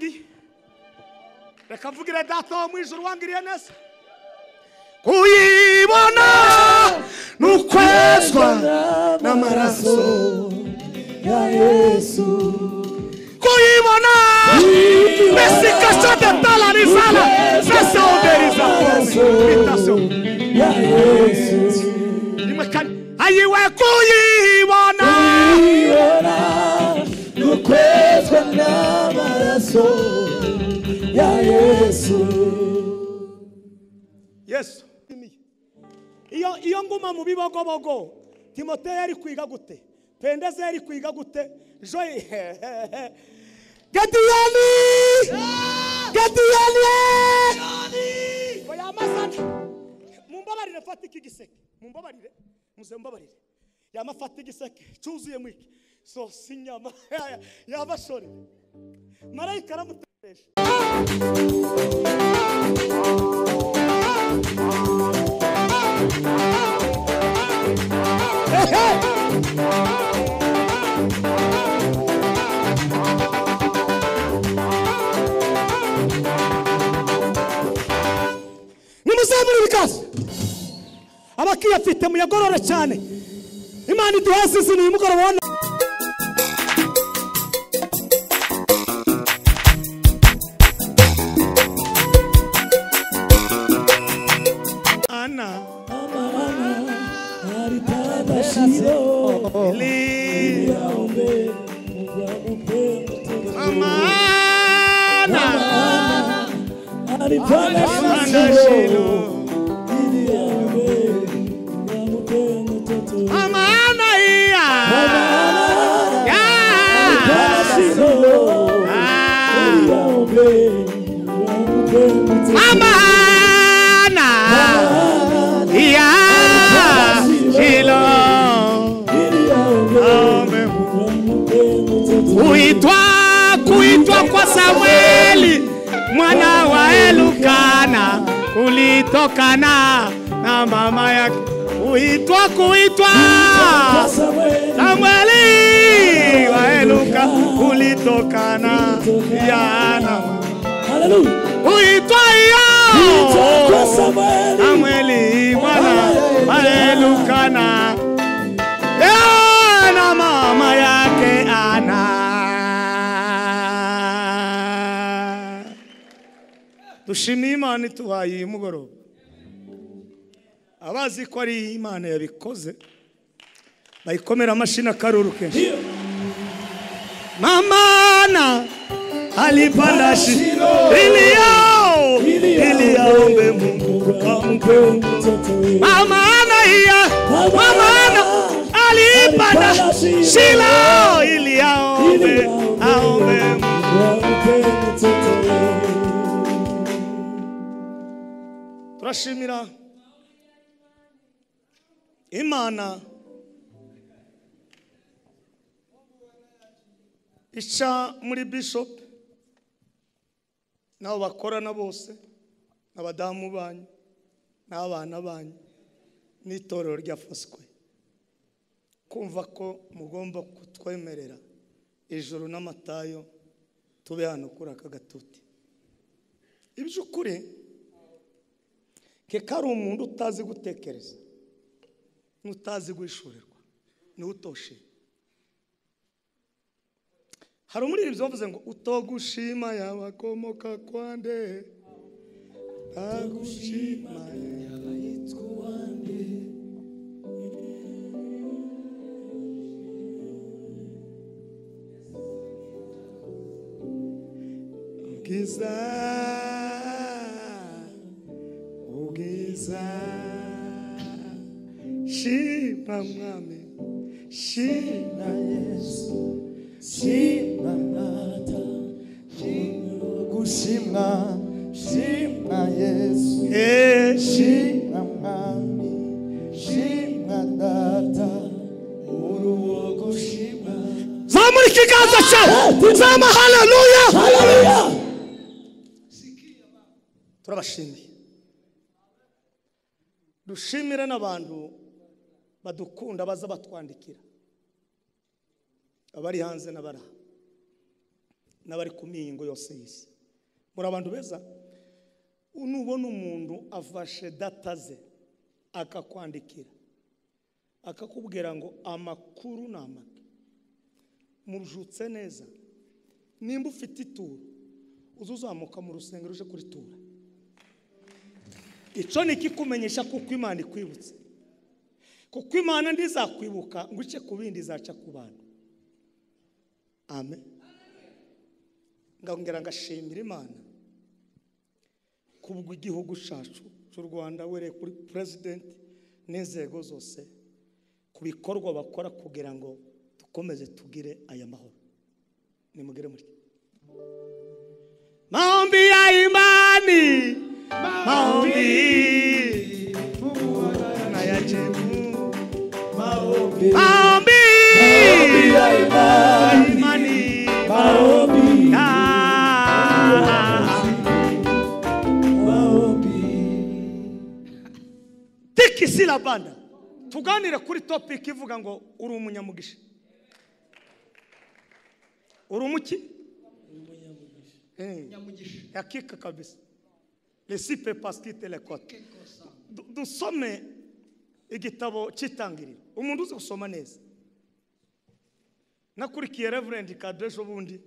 Birarangiye. Reka mvugire data wo mu ijuru wangiriye neza. Kuyibona nukwezwa n'amaraso ya Yesu. Kuyibona mesika de talarizala sasa oderiza ya Yesu. Ayiwe kuyibona nukwezwa n'amaraso ya Yesu. Yesu iyo nguma mu bibogobogo Timoteyo yari kwiga gute? Pendeze yari kwiga gute? Joy Gadiyani Gadiyani oya mumbabarire fata iki giseke, mumbabarire muze mumbabarire yamafata igiseke cyuzuye mwiki so sinyama yabashore marayika aramuteresha. Nimuzamure ibikazi abakiyafite muyagorore cyane. Imana iduheze izina uyu mugoroba. Ana Kuitwa kwa Samueli mwana wa Elukana kulitokana na mama yake. Kuitwa Samueli wa Elukana kulitokana yana. Haleluya. Kuitwa Samueli mwana wa Elukana na mama yake Ana. Dushimiye Imana ituhaye uyu mugoroba. Abazi ko ari Imana yabikoze bayikomera amashyi akaruru kenshi. Mama Ana alipanda Shilo ili aombe Mungu ampe mtoto. Mama Ana iya mama Ana alipanda Shilo ili aombe Mungu ampe mtoto. Turashimira Imana ica muri bishop nabo bakorana bose n'abadamu banyu n'abana banyu n'itorero rya Foursquare kumva ko mugomba kutwemerera ijuru n'amatayo tube hano kuri aka gatuti. Iby'ukuri keka ari umuntu utazi gutekereza n'utazi guhishurirwa niwe utoshima. Hari umuririmbyi wavuze ngo utogushima yabakomoka kwande agushima yabayitwa wande. Ubwiza ubwiza shima mwami shima Yesu shima Data gushimwa shima Yesu shima mwami shima Data uruwo gushima. Zamura ikiganza cyawe zama haleluya haleluya. Turabashimiye. Dushimire n'abantu badukunda baza batwandikira abari hanze n'abara. N'abari ku mihingo yose y'isi. Muri abantu beza, nubona umuntu afashe data ze akakwandikira akakubwira ngo amakuru ni amake, mujutse neza. Nimba ufite ituro uzuzamuka mu rusengero uje kuritura. Icyo ni ikikumenyesha kuko Imana ikwibutse, kuko Imana ndizakwibuka ngo ice ku bindi izaca ku bantu. Amen. Ngongera ngashimira Imana kubwo igihugu cyacu cy'u Rwanda, wereye kuri president n'inzego zose ku bikorwa bakora kugira ngo dukomeze tugire aya mahoro. Nimugire muri maombi ya imani, maombi nayajibu, maombi, maombi ya imani, maombi, maombi. Tiki la banda tuganire kuri topic ivuga ngo uri umunyamugisha. Uri umuki? Hakika kabisa. Lesipe paskite le kote. Dusome igitabo cy'itangiriro. Umuntu uzi gusoma neza. Nakurikiye Reverend Kadejo bundi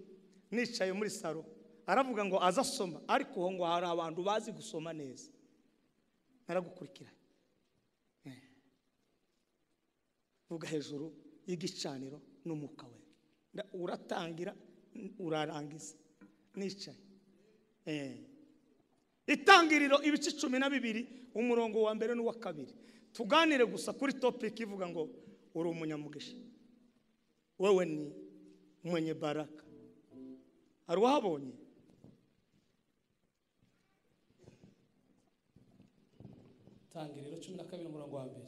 nicaye muri saro aravuga ngo azasoma, ariko ngo hari abantu bazi gusoma neza. Naragukurikira. Vuga hejuru y'igicaniro n'umuka we. Uratangira urarangiza nicaye. Itangiriro ibice 12 umurongo wa mbere n'uwa kabiri. Tuganire gusa kuri topic ivuga ngo uri umunyamugisha. Wewe ni mwenye baraka. Hari uwahabonye? Itangiriro 12 umurongo wa mbere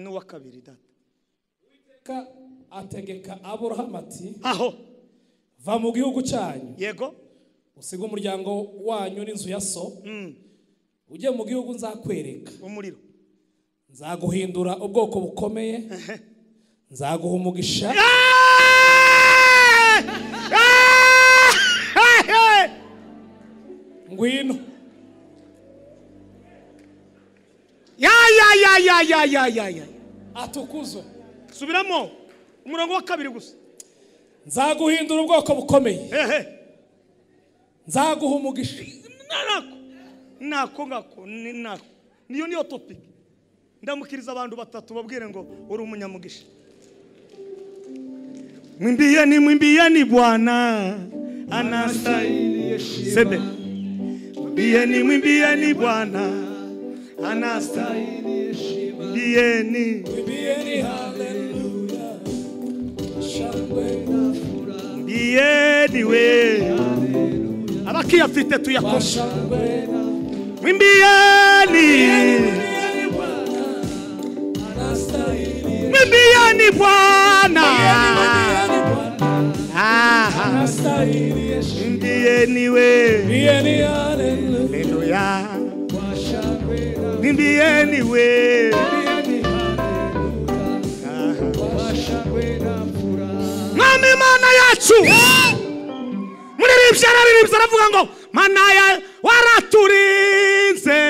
n'uwa kabiri. Data ategeka Aburahamu ati aho va mu gihugu cyanyu, yego, usiga umuryango wanyu n'inzu ya so, ujye mu gihugu nzakwereka. Umuriro nzaguhindura ubwoko bukomeye, nzaguha umugisha. Ngwino. Ya ya ya ya ya ya ya ya. Atukuzwe. Subiramo umurongo wa kabiri gusa. Nzaguhindura ubwoko bukomeye, nzaguha umugisha. Nako ngako nako niyo niyo topic. Ndamukiriza abantu batatu babwire ngo uri umunyamugisha. Mwimbieni, mwimbieni Bwana anastahili heshima. Sebe. Mwimbieni, mwimbieni Bwana anastahili heshima. Mwimbieni, mwimbieni haleluya, shangwe na furaha. Mwimbieni we abakiya afite tuyakosha. Mwimbieni, mwimbieni Bwana mwimbieni we, haleluya, mwimbieni we. Mwami Mana yacu muririmbyi araririmbye aravuga ngo Mana ya waraturinze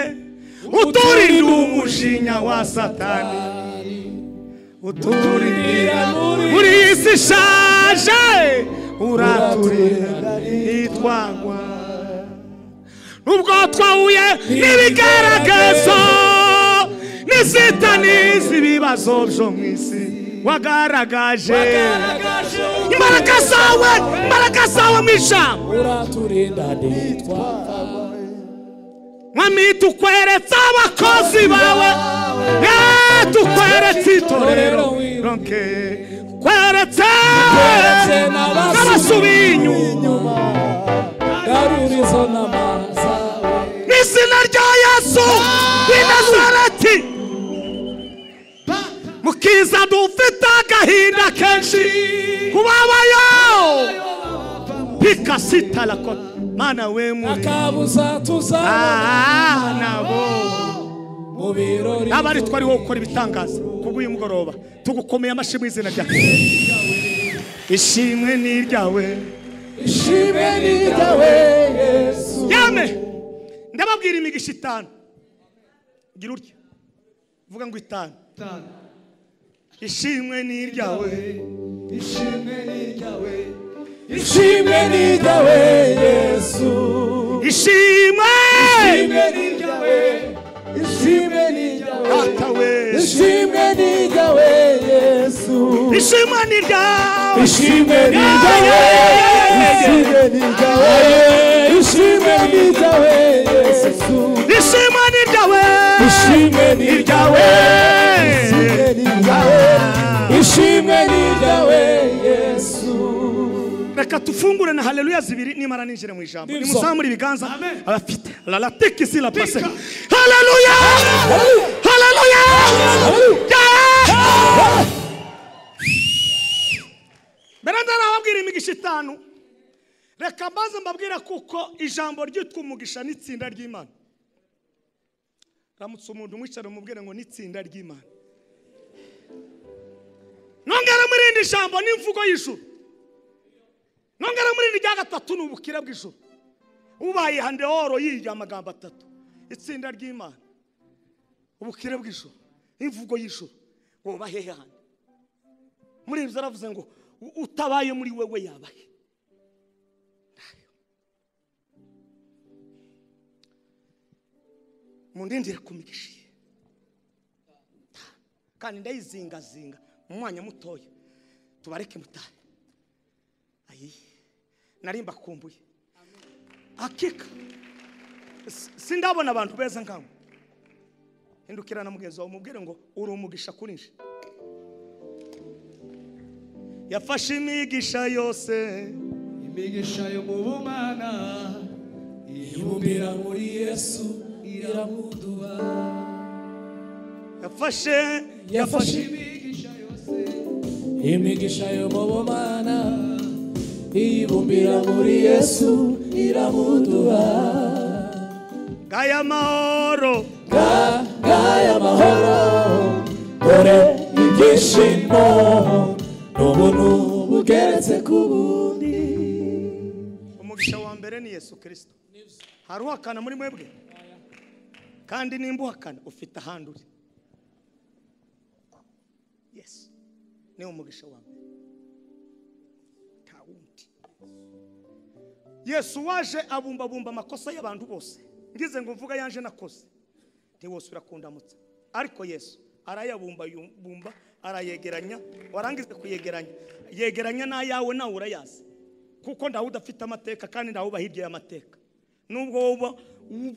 uturinda umujinya wa Satani, uturindira muri iyi si ishaje, uraturinda ntitwagwa. Nubwo twahuye n'ibigaragazo n'isitani z'ibibazo byo mu isi, wagaragaje imbaraga zawe, imbaraga zawe mu ijambo, uraturinda ntitwagwa. Mwami tukweretse abakozi bawe, tukweretse itorero, kweretse n'abasubiye inyuma, garura izo nama zawe mu izina rya Yesu w'i Nazareti. Mukiza dufite agahinda kenshi kubabayo pika sita la kota. Mana we muri akabuza tuzabona nabo mu birori. Abari twari wo gukora ibitangaza kubw'uyu mugoroba, tugukomeye amashyi mu izina rya ishimwe ni iryawe, Ishimwe ni ryawe Yesu. Yame ndababwira imigisha 5. Gira utya vuga ngo 5. Ishimwe ni ryawe. Ishimwe ni ryawe. Ishimwe ni ryawe Yesu. Ishimwe. Ishimwe ni ryawe. Ishimwe ni ryawe. Data we. Ishimwe ni ryawe Yesu. Ishimwe ni ryawe. Ishimwe ni ryawe. Ishimwe ni ryawe. Ishimwe ni ryawe Yesu. Ishimwe ni ryawe. Ishimwe ni ryawe. Ishimwe ni ryawe. Ishimwe ni ryawe Yesu. Reka tufungure na haleluya zibiri nimara ninjire mu ijambo. Nimuzamure ibiganza abafite. La la tekisi la passe. Haleluya! Haleluya! Beranda nababwira imigisha 5. Reka mbaze mbabwira kuko ijambo ryitwa umugisha n'itsinda ry'Imana. Ramutse umuntu mwicara umubwire ngo n'itsinda ry'Imana. Nongera muri indi jambo n'imvugo y'ijuru. Nongera muri indi rya gatatu n'ubukire bw'ijuru. Ubaye hande oro yirya amagambo 3. Itsinda ry'Imana, ubukire bw'ijuru, imvugo y'ijuru. Woba hehe hande? Muri ibyo aravuze ngo utabaye muri wewe yabahe. Mundindire kumigishiye. Kandi ndayizingazinga mu mwanya mutoya. Tubareke mutahe. Ayi. Narimba kumbuye. Akika. Sindabona abantu beza nkamwe. Hindukirana mugenzi wawe umubwire ngo uri umugisha kuri nje. Yafashe imigisha yose, imigisha yo mu bumana, ibumbira muri Yesu iramuduha. Yafashe imigisha yose, imigisha yo mu bumana, ibumbira muri Yesu iramuduha. Gaya mahoro, gaya mahoro, dore ibyishimo n'ubuntu bugeretse ku bundi. Umugisha wa mbere ni Yesu Kristo. Hari uhakana muri mwebwe? Kandi nimba uhakana ufite ahandi uri. Yes, ni umugisha wa mbere. Nta wundi. Yesu waje abumbabumba amakosa y'abantu bose. Ngize ngo mvuga yanje nakoze, ntiwose urakundamutsa. Ariko Yesu arayabumba bumba, arayegeranya, warangize kuyegeranya, yegeranya n'ayawe nawe urayazi. Kuko ndawe udafite amateka kandi ndawe uba hirya y'amateka. Nubwo wowe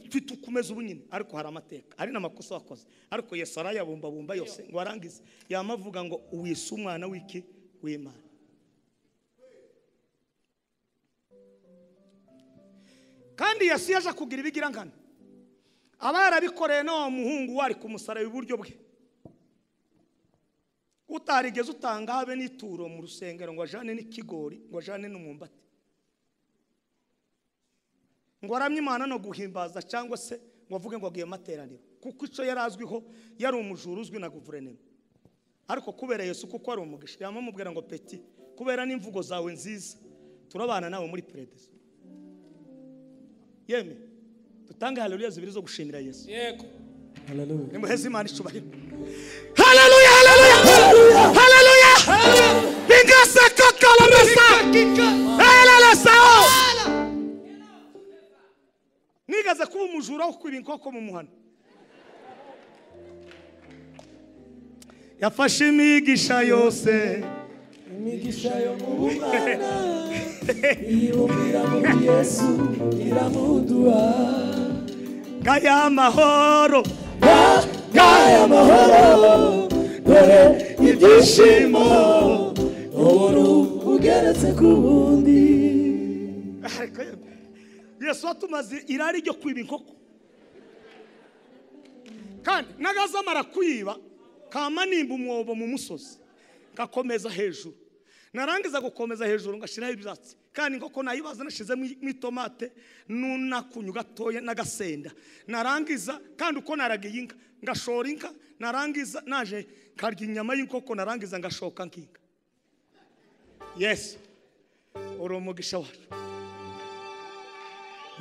ufite ukomeza ubunyine, ariko hari amateka, hari n'amakosa wakoze. Ariko Yesu arayabumba bumba yose ngo arangize yamavuga ngo wise umwana w'iki w'Imana. Kandi Yesu yaje kugira ibigira ngana. Aba yarabikoreye na wa muhungu wari ku musaraba iburyo bwe. Utarigeze utanga habe n'ituro mu rusengero ngo ajane n'ikigori, ngo ajane n'umwumbati, ngo aramye Imana no guhimbaza cyangwa se ngo avuge ngo agiye materaniro. Kuko ico yarazwiho yari umujura uzwi na guverinoma. Ariko kubera Yesu kuko ari umugisha, yamamubwira ngo peti, kubera n'imvugo zawe nziza turabana nawe muri paradise. Yeme tutange haleluya zibiri zo gushimira Yesu. Yego. Haleluya. Nimuheze Imana icubahiro. Haleluya, haleluya, haleluya. Bingasa kakala mesa. Haleluya sao. Nigaza kuba umujura wo kwiba inkoko mu muhana. Yafashe imigisha yose, imigisha yo mu bumana, ibumbira muri Yesu iramuduha. Gaya mahoro, gaya mahoro, dore ibyishimo, ubuntu bugeretse ku bundi. Yesu atumaze irari ryo kwiba inkoko. Kandi nagazamara kuyiba kama nimba umwobo mu musozi ngakomeza hejuru. Narangiza gukomeza hejuru ngashiraho ibyatsi. Kandi inkoko nayibaza nashizemo itomate n'unakunyu gatoya n'agasenda. Narangiza kandi uko naragiye inka ngashora inka, narangiza naje karya inyama y'inkoko, narangiza ngashoka nkinka. Yes. Uri umugisha wacu.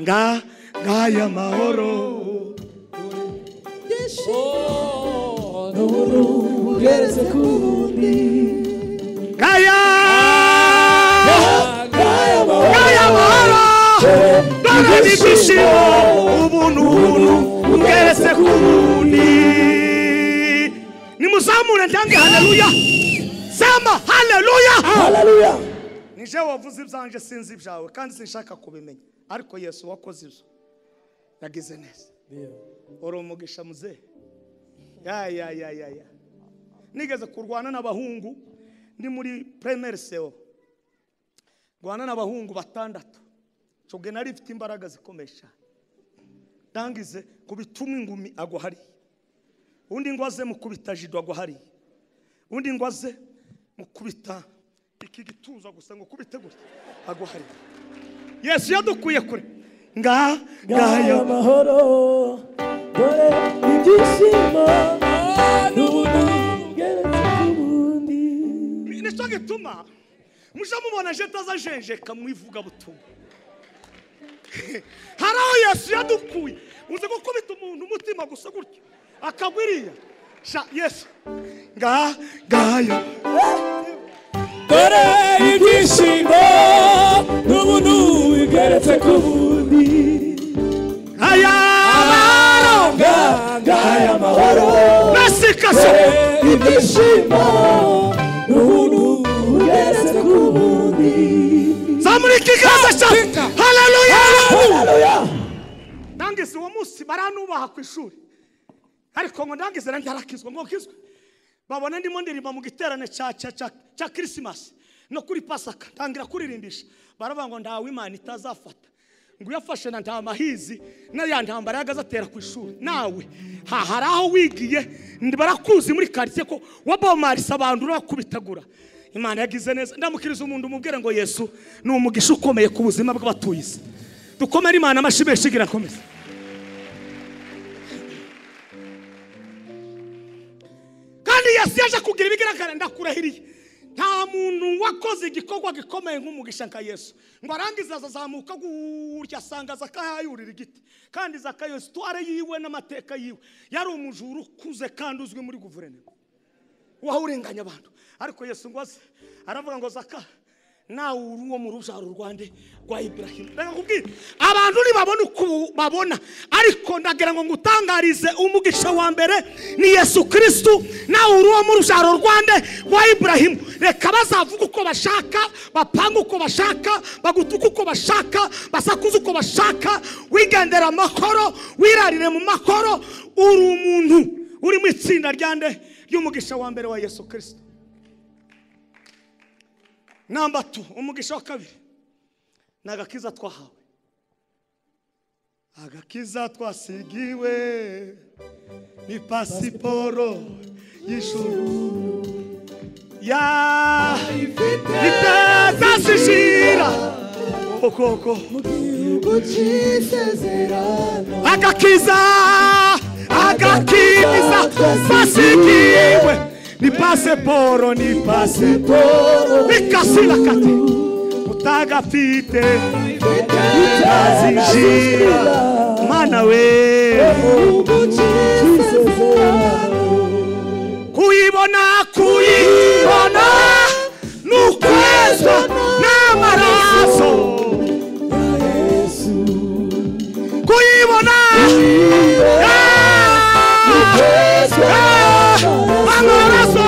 Nga ngaya mahoro n'ubugeretse kundi ngaya ngaya mahoro dore n'ibyishimo ubuntu bugeretse kundi. Nimuzamure ntange haleluya. Sema haleluya. Haleluya. Nije wavuze ibyanje sinzi ibyawe kandi sinshaka kubimenya, ariko Yesu wakoze ibyo yagize neza. Uri umugisha muzehe. Ya ya ya ya ya. Nigeze kurwana n'abahungu ndi muri primaire seo. Rwana n'abahungu batandatu. Cyo nari mfite imbaraga zikomeye cyane. Ndangize kubituma ingumi agwa hari. Undi ngwaze mukubita jido agwa hari. Undi ngwaze mukubita iki gituza gusa ngo kubite gutya agwa hari. Yesu yadukuye kure. Nga ngaya mahoro dore ibyishimo n'ubuntu bugeretse kubundi. Nicyo gituma muje mubona je tazajenjeka mwivuga butumwa. Hari aho Yesu yadukuye. Uze gukubita umuntu umutima gusa gutya akagwiriya. Sha Yesu nga ngaya dore ibyishimo n'ubuntu bugeretse kubundi. Aya ngaya mahoro nasikaso ibyishimo n'ubuntu bugeretse kubundi. Zamura ikiganza cyawe. Haleluya. Haleluya. Ndangize uwo munsi baranubaha ku ishuri, ariko ngo ndangize ndarakizwa ngo nkizwe. Babona ndimo ndirimba mu giterane cya Christmas no kuri Pasaka, ntangira kuririmbisha. Baravuga ngo ndawe Imana itazafata, ngo uyafashe na nta mahizi na ya ntambara yagaze atera ku ishuri. Nawe hari aho wigiye barakuzi muri quartier ko wabomarisa abantu urakubitagura. Imana yagize neza. Ndamukiriza umuntu umubwire ngo Yesu ni umugisha ukomeye ku buzima bw'abatuye isi. Dukomere Imana amashyi menshi igira komeza. Kandi Yesu yaje kugira ibigaragara. Ndakurahiriye nta muntu wakoze igikorwa gikomeye nk'umugisha nka Yesu. Ngo arangiza azamuka gutya asanga Zakayo yurira igiti. Kandi Zakayo histoire yiwe n'amateka yiwe yari umujura ukuze kandi uzwi muri guverinoma wahurenganya abantu. Ariko Yesu ngo aze aravuga ngo Zaka nawe uri uwo mu rubyaro rwande rwa Ibrahim. Ndakubwira abantu nibabona uko babona, ariko ndagira ngo ngutangarize umugisha wa mbere ni Yesu Kristo. Nawe uri uwo mu rubyaro rwande rwa Ibrahim. Reka bazavuga uko bashaka, bapanga uko bashaka, bagutuka uko bashaka, basakuza uko bashaka, wigendera amakoro, wirarire mu makoro. Uri umuntu uri mu itsinda ryande ry'umugisha wa mbere wa Yesu Kristo. Namba 2, umugisha wa kabiri ni agakiza twahawe. Agakiza twasigiwe ni pasiporo y'ijuru ya itazashira okoko agakiza. Agakiza twasigiwe ni pasiporo, ni pasiporo ikasila kati utagafite itazinjira mana we kuyibona kuyibona nukwezwa n'amaraso kuyibona amaraso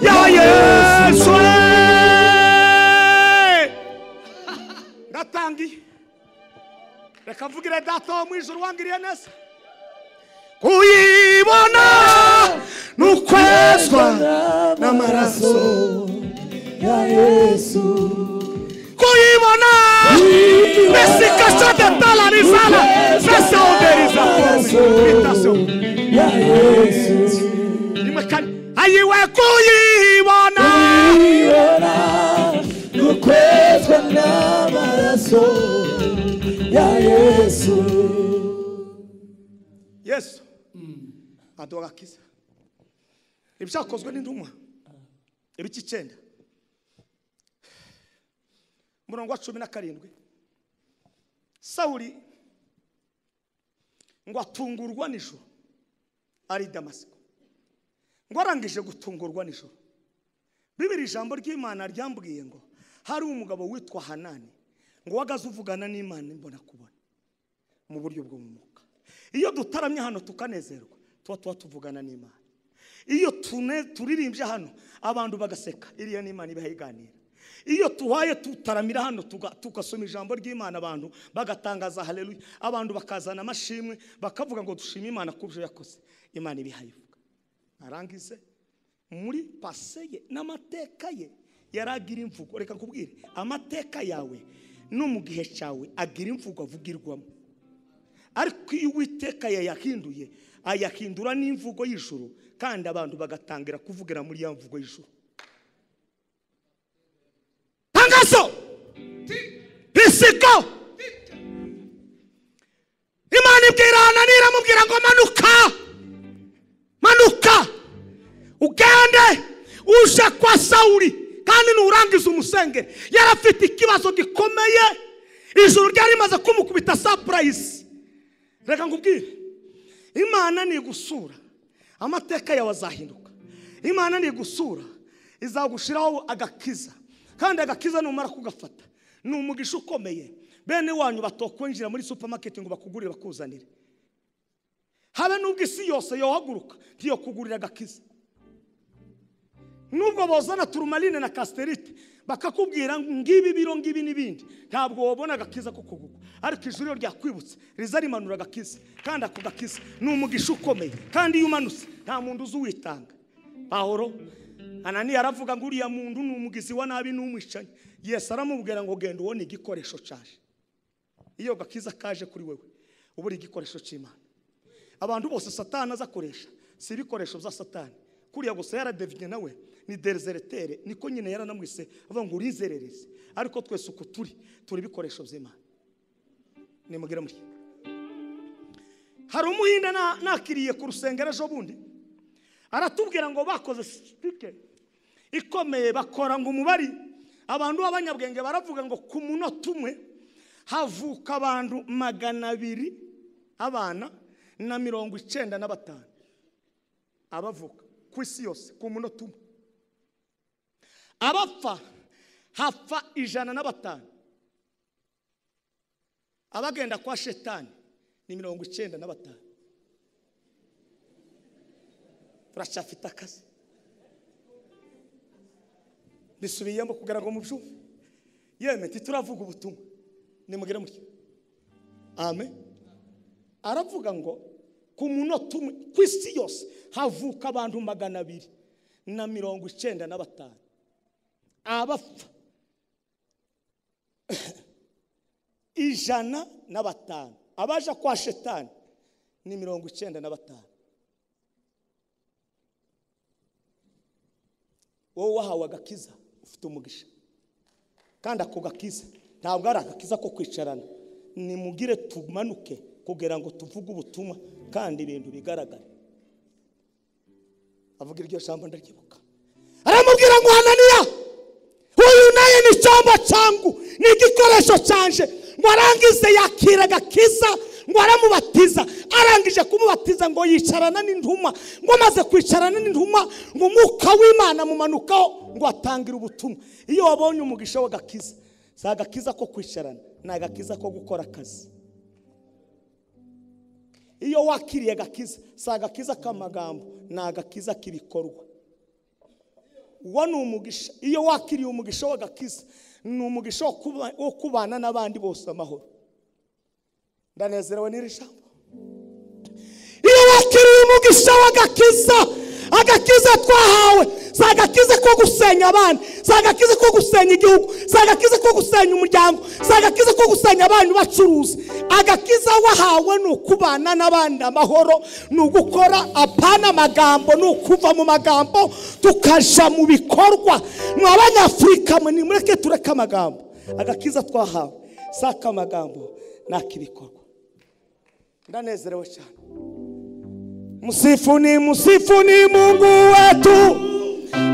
ya Yesu. Ndatangiye reka mvugire data wo mu ijuru wangiriye neza. Kuyibona nukwezwa n'amaraso ya Yesu. Kuyibona mesikasha de talarizala sasa oberiza ya Yesu. Ayiwe kuyibona nukwezwa n'amaraso ya Yesu. Yesu aduha agakiza. Ibyakozwe n'intumwa ibice 9 Murongo wa 17. Sawuli ngo atungurwa nijoro ari Damasiko. Ngo arangije gutungurwa nijoro, Bibiri ijambo ry'Imana ryambwiye ngo hari umugabo witwa Hanani ngo wagaze uvugana n'Imana imbona kubona mu buryo bwo mu mwuka. Iyo dutaramye hano tukanezerwa tuba tuvugana n'Imana. Iyo turirimbye hano abantu bagaseka, iriya n'Imana ibahiganira. Iyo tuhaye tutaramira hano tugasoma ijambo ry'Imana abantu bagatangaza haleluya, abantu bakazana amashimwe bakavuga ngo dushime Imana kubyo yakoze, Imana ibihayivuga. Arangize muri paseye n'amateka ye yaragira imvugo. Reka nkubwire, amateka yawe no mu gihe cyawe agira imvugo avugirwamo. Ariko iyo Uwiteka yayahinduye, ayahindura n'imvugo y'ijuru, kandi abantu bagatangira kuvugira muri ya mvugo y'ijuru. Tangazo bisiko. Imana ibwira Hananiya iramubwira ngo manuka, manuka ugende uje kwa Sawuli, kandi nurangiza umusengere. Yarafite ikibazo gikomeye, ijuru ryari rimaze kumukubita surprise. Reka nkubwire, Imana ni gusura amateka yawe azahinduka. Imana ni gusura izagushiraho agakiza, kandi agakiza numara kugafata ni umugisha ukomeye. Bene wanyu batokwinjira muri supermarket ngo bakugurire bakuzanire, habe nubwo isi yose yohaguruka ntiyo kugurira agakiza. Nubwo bozana turumaline na casterite bakakubwira ngibi biro ngibi nibindi, ntabwo wabona agakiza ko kugugwa. Ariko ijuru ryakwibutse rizarimanura agakiza, kandi ako gakiza ni umugisha ukomeye, kandi iyo umanutse nta muntu uzi uwitanga. Pawulo Hananiya aravuga ngo uriya muntu ni umugizi wa nabi n'umwicanyi. Yesu aramubwira ngo genda ubone igikoresho cyaje. Iyo gakiza kaje kuri wewe uba uri igikoresho cy'Imana. Abantu bose Satani azakoresha si ibikoresho bya Satani. Kuriya gusa yaradevye nawe ni desertere, niko nyine yaranamwise avuga ngo urizerereze. Ariko twese uko turi ibikoresho by'Imana. Nimugira muri hari umuhinda nakiriye ku rusengero ejo bundi, aratubwira ngo bakoze stike ikomeye, bakora ngo umubari abantu b'abanyabwenge baravuga ngo ku munota umwe havuka abantu 200 abana na 95 abavuka ku isi yose ku munota umwe. Abapfa hapfa 105, abagenda kwa shetani ni 95. Turacyafite akazi. Bisubiyemo kugira ngo mubyumve. Yeme tituravuga ubutumwa, nimugire mutya amen. Aravuga ngo ku munota umwe ku isi yose havuka abantu 295, abapfa 105, abaja kwa shetani ni 95. Wowe wahawe agakiza ufite umugisha, kandi ako gakiza ntabwo ari agakiza ko kwicarana. Nimugire tumanuke kugira ngo tuvuge ubutumwa kandi ibintu bigaragare. Avuga iryo jambo ndaryibuka, aramubwira ngo Hananiya, uyu naye ni cyombo cyangu, ni igikoresho cyanje. Ngo arangize yakira agakiza, ngo aramubatiza. Arangije kumubatiza ngo yicarana n'intumwa, ngo amaze kwicarana n'intumwa ngo umwuka w'Imana mumanukaho ngo atangira ubutumwa. Iyo wabonye umugisha w'agakiza, si agakiza ko kwicarana, ni agakiza ko gukora akazi. Iyo wakiriye agakiza, si agakiza k'amagambo, ni agakiza k'ibikorwa. Uwo ni umugisha. Iyo wakiriye umugisha w'agakiza, ni umugisha wo kubana n'abandi bose amahoro. Ndanezerewe n'iri jambo. Iyo wakiriye umugisha w'agakiza, agakiza twahawe si agakiza ko gusenya abana, si agakiza ko gusenya igihugu, si agakiza ko gusenya umuryango, si agakiza ko gusenya abantu bacuruza. Agakiza wahawe ni ukubana n'abandi amahoro, ni ugukora apana amagambo, ni ukuva mu magambo tukaja mu bikorwa. Mwa Abanyafurika mwe nimureke tureke amagambo. Agakiza twahawe si ak'amagambo, ni ak'ibikorwa. Ndanezerewe cyane. Msifuni, msifuni Mungu wetu,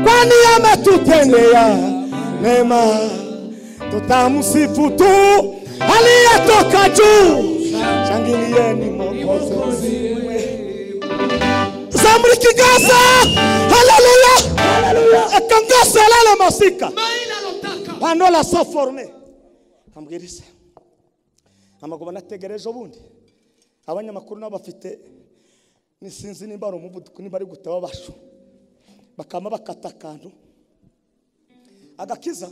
kwani ametutendea mema. Tutamsifu tu aliyetoka juu. Shangilieni Mwokozi mwema. Zamuri kigaza. Haleluya. Haleluya. Ekangasa lala masika. Panola so forme. Ambwiriza. Amagoba nategereje ubundi. Abanyamakuru nabo bafite nisinzi nimba ari umuvuduko nimba ari gutaba basho. Bakama bakata akantu. Agakiza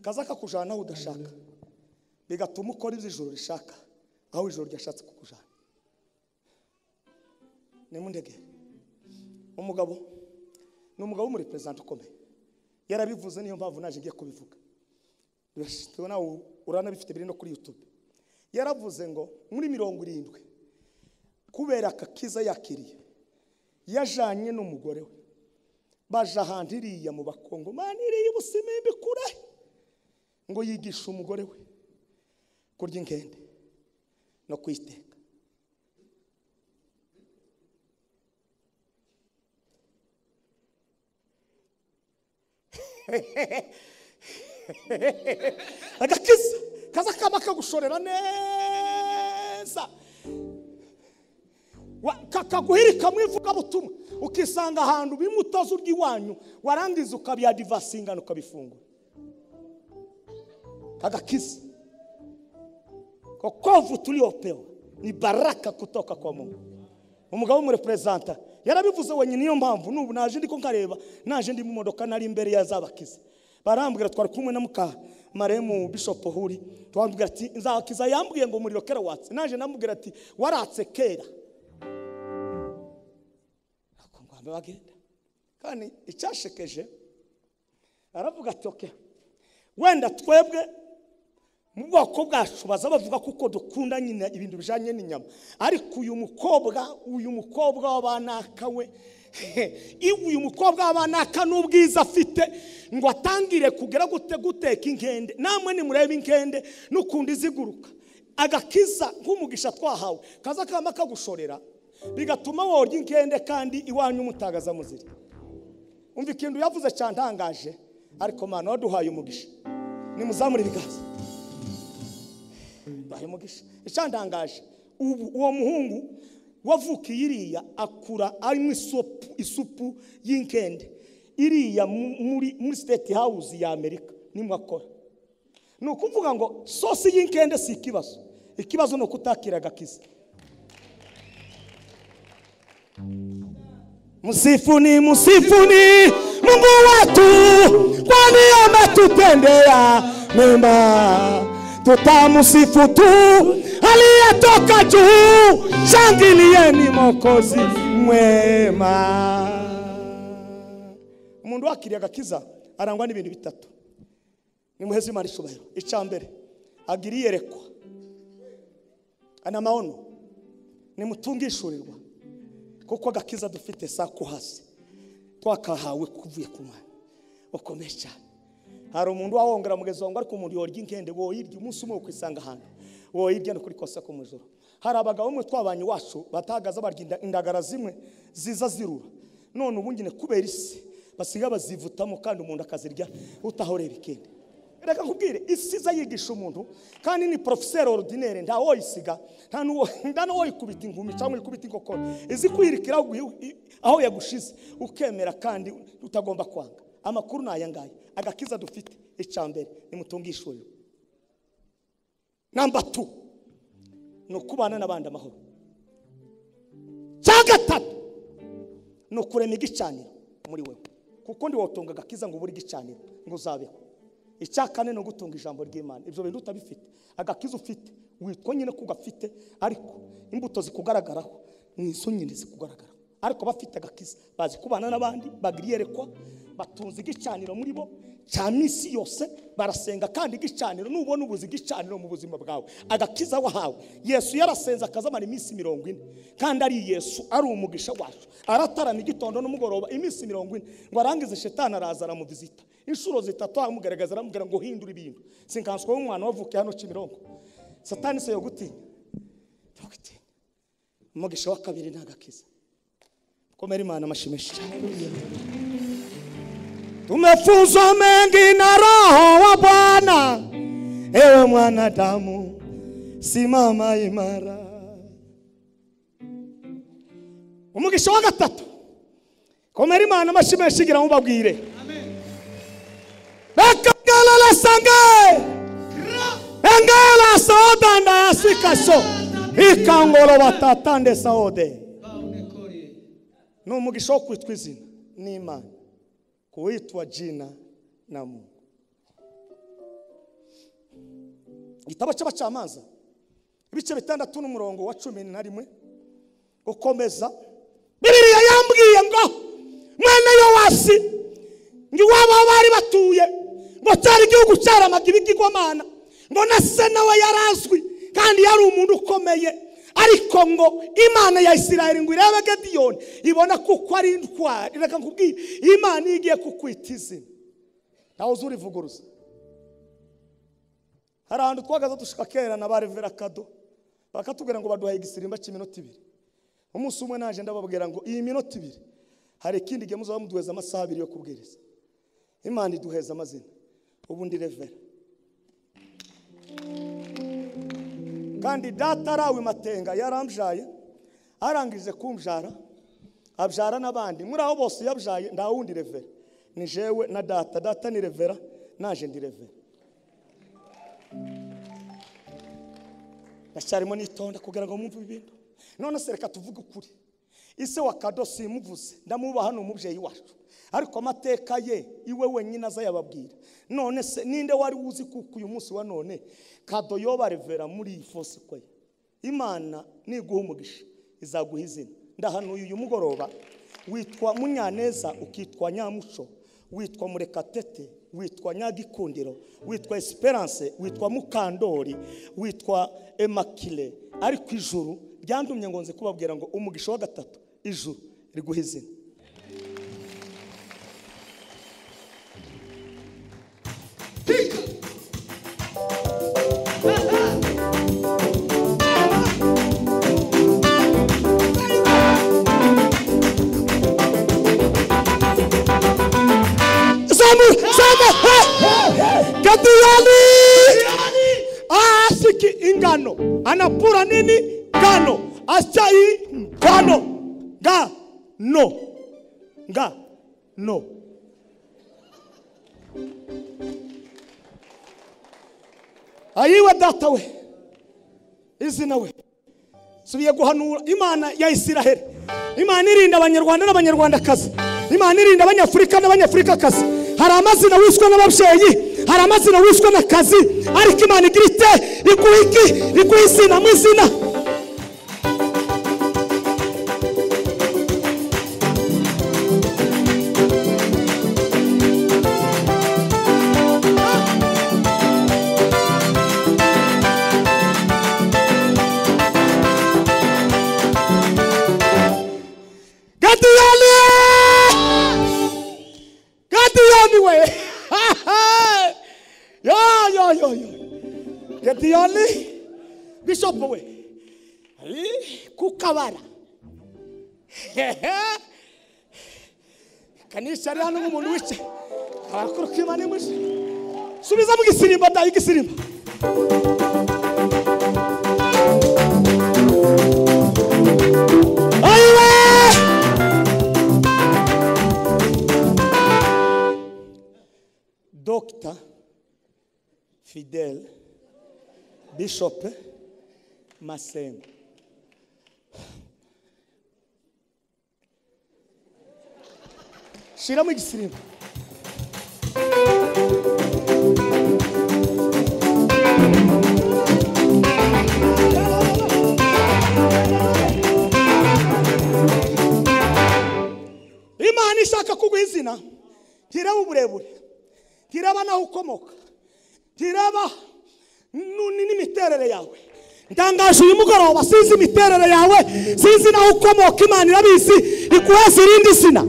kaza kakujana aho udashaka. Bigatuma ukora ibyo ijuru rishaka aho ijuru ryashatse kukujana. Nimundege. Umugabo ni umugabo w'umurepresent ukomeye. Yarabivuze niyo mpamvu naje ngiye kubivuga. Tubona uranabifite biri no kuri YouTube. Yaravuze ngo muri 70 kubera akakiza yakiriye yajanye n'umugore we baje ahantu iriya mu Bakongo maniriye ubusimbi kure ngo yigishe umugore we kurya inkende no kuyiteka. Agakiza kaza kama kagushorera neza kakaguhirika mwivuga butumwa ukisanga ahantu bimutaza urya iwanyu warangiza ukabyadivasinga ukabifungura. Agakiza kokovu tuliopewa ni baraka kutoka kwa Mungu. Umugabo w'umurepresenta yarabivuze wenyine niyo mpamvu nubu naje ndiko nkareba naje ndi mu modoka nari imbere ya zabakiza barambwira twari kumwe na muka maremu Bishop Huri twambwira ati nzakiza yambwiye ngo umuriro kera watse naje namubwira ati waratse kera akongwa bagenda kandi icyashekeje aravuga ati okay wenda twebwe mu bwoko bwacu baza bavuga kuko dukunda nyine ibintu bijanye n'inyama ariko uyu mukobwa w'abanaka we uyu mukobwa w'abanaka n'ubwiza afite ngo atangire kugera gute guteka inkende namwe ni murebe inkende n'ukundi ziguruka. Agakiza nk'umugisha twahawe kaza kama kagushorera bigatuma worya inkende kandi iwanyu mutagaza muzira. Umva ikintu yavuze cyantangaje ariko Mana waduhaye umugisha nimuzamure ibiganza. Bahemugisha icyantangaje ubu uwo muhungu wavukiye iriya akura arimo isupu y'inkende iriya muri State House ya Amerika nimwe akora. Ni ukuvuga ngo sosi y'inkende si ikibazo, ikibazo ni ukutakira agakiza. Msifuni, msifuni Mungu wetu kwani ametutendea mema. Tutamsifu tu aliyetoka juu. Shangilieni Mwokozi mwema. Umuntu wakiriye agakiza arangwa n'ibintu bitatu. Nimuheze Imana icyubahiro. Icya mbere agira iyerekwa ana maono nimutungishurirwa kuko agakiza dufite sako hasi twakahawe kuvuye ku Mana ukomeye cyane. Hari umuntu wawongera mugezo wangu ariko umuntu yorya inkende woyirya umunsi umwe ukisanga ahantu woyirya no kuri kosa ku mujoro. Hari abagabo mwe twabanye wacu batagaza barya indagara zimwe ziza zirura none ubu ngine kubera isi basiga bazivutamo kandi umuntu akazirya utahoreba ikende. Reka nkubwire isi iza yigisha umuntu kandi ni professeur ordinaire nta woyisiga nta nuwo woyikubita ingumi cyangwa ikubita inkokora izi kwirikira aho yagushize ukemera kandi utagomba kwanga. Amakuru ni aya ngaya. Agakiza dufite icya mbere nimutungishurire. Namba 2 ni ukubana n'abandi amahoro. Cya gatatu ni ukurema igicaniro muri wewe kuko ndi wotunga agakiza ngo ubure igicaniro ngo uzabeho. Icya kane ni ugutunga ijambo ry'Imana. Ibyo bintu utabifite agakiza ufite witwa nyine ko ugafite ariko imbuto zikugaragaraho ni izo nyine zikugaragaraho. Ariko bafite agakiza bazi kubana n'abandi bagira iyerekwa batunze igicaniro muri bo cya misi yose barasenga kandi igicaniro nubona ubuzi igicaniro mu buzima bwawe agakiza wahawe. Yesu yarasenze akazamara iminsi 40 kandi ari Yesu ari umugisha wacu aratarama igitondo n'umugoroba iminsi 40 ngo arangize shetani araza aramuvizita inshuro zitatu amugaragaza aramubwira ngo hindura ibintu sinkanswe w'umwana wavukiye hano Kimironko. Satani se yogutinya yogutinya. Umugisha wa kabiri ni agakiza. Komera Imana amashimisha. Tumefunzwa mengi na Roho wa Bwana. Ewe mwanadamu, simama imara. Umugisha wa gatatu. Komera Imana amashyi menshi gira mubabwire. Amen. Bakagala sange. Engala saoda nda asikaso. Ikangolo batatande saode. No umugisha wo kwitwa izina ni Imana. Kuitwa jina na Mungu. Igitabo cy'abacamanza ibice 6 n'umurongo wa 11 ukomeza. Bibiliya yambwiye ngo mwene Yowasi ngo iwabo bari batuye ngo cyari igihugu cyaramaga ibigirwamana, ngo na se nawe yarazwi kandi yari umuntu ukomeye, ariko ngo Imana ya Isirayeli ngo irebe Gideyoni ibona kuko ari intwari. Reka nkubwire, Imana igiye kukwita izina ntawe uzurivuguruza. Hari ahantu twagaza dushika kera na ba Revera Kado bakatubwira ngo baduhaye igisirimba cy'iminota 2. Umunsi umwe naje ndababwira ngo iyi minota 2 hari ikindi gihe muzaba muduheza amasaha 2 yo kubwiriza. Imana iduheza amazina. Ubundi Revera. Kandi data arawe Matenga yaramjaye, arangije kumjara, abyara n'abandi. Muri abo bose yabjaye nta wundi Revera. Ni jewe na data. Data ni Revera, naje ndi Revera. Ndacyarimo nitonda kugira ngo mwumve ibintu. None se reka tuvuge ukuri. Ise wa Kado simuvuze, ndamubaha no mubyeyi wacu. Ariko amateka ye iwe wenyine azayababwira. None se ninde wari uzi kuko uyu munsi wa none Kado yoba Revera muri iyi fosi kwe. Imana niguha umugisha izaguha izina. Ndahanuye uyu mugoroba witwa Munyaneza, ukitwa Nyamuco, witwa Murekatete, witwa Nyagikundiro, witwa Esperance, witwa Mukandori, witwa Emakile. Ariko ijuru ryandumye ngo nze kubabwira ngo umugisha wa gatatu ijuru riguha izina. Gideyoni asiki ingano anapura nini ngano asai ngano ngano ngano. Ayiwe data we izina we subiye guhanura Imana ya Isiraheli. Imana irinda abanyarwanda n'abanyarwandakazi. Imana irinda abanyafurika n'abanyafurikakazi. Hari amazina wiswe n'ababyeyi, hari amazina wiswe n'akazi, ariko Imana igira ite? Iguha iki? Iguha izina mu izina. Gideyoni Bishop we kukabara kanisa ari hano nk'umuntu wice abakuru k'Imana imuje. Subiza mu gisirimba da igisirimba. Ayiwe Dr. Fidel Bishop Masengo. Shiramo igisirimba. Imana ishaka kuguha izina, ntireba uburebure, ntireba naho ukomoka, ntireba n'imiterere yawe. Ndangaje uyu mugoroba, sinzi imiterere yawe, sinzi naho ukomoka, Imana irabizi, iguheze irindi zina.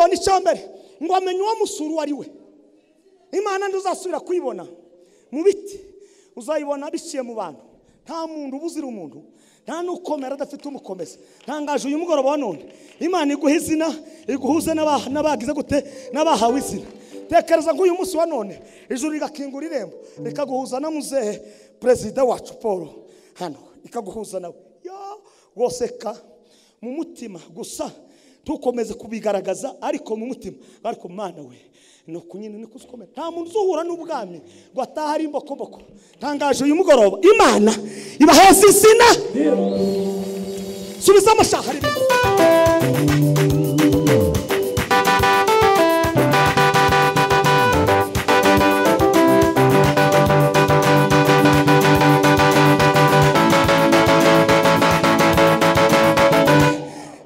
Gideyoni icyambere ngo amenye uwo musura uwo ari we. Imana ntuzasubira kuyibona mu biti, uzayibona biciye mu bantu. Nta muntu ubuzira umuntu, nta n'ukomera adafite umukomeza. Ntangaje uyu mugoroba wa none, Imana iguha izina, iguhuze n'abagize gute, n'abahawe izina. Tekereza nk'uyu munsi wa none ijuru rigakingura irembo rikaguhuza na muzehe perezida wacu Paul hano, ikaguhuza nawe. Yo woseka mu mutima gusa, ntukomeze kubigaragaza, ariko mu mutima, ariko Mana we no kunyine ni kuzikomera. Nta muntu uzuhura n'ubwami ngo ataha ari imbokomboko. Ntangaje uyu mugoroba Imana ibaheza izina. Subiza amashahari.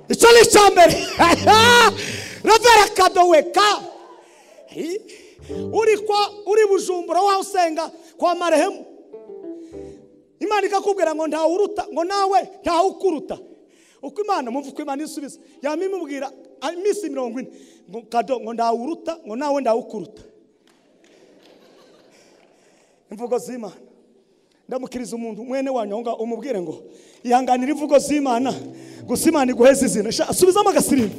Icyo ni icya mbere. Revera kadoweka uri kwa uri Bujumbura wa usenga kwa marehemu, Imana ikakubwira ngo ntawe uruta, ngo nawe ntawe ukuruta. Uko Imana mumva uko Imana isubiza, yamimubwira iminsi 40 ngo kado ngo ntawe uruta, ngo nawe ntawe ukuruta. Imvugo z'Imana. Ndamukiriza umuntu mwene wanyu ngo umubwire ngo ihanganira imvugo z'Imana, gusa Imana iguheze izina. Subizamo agasirimbo.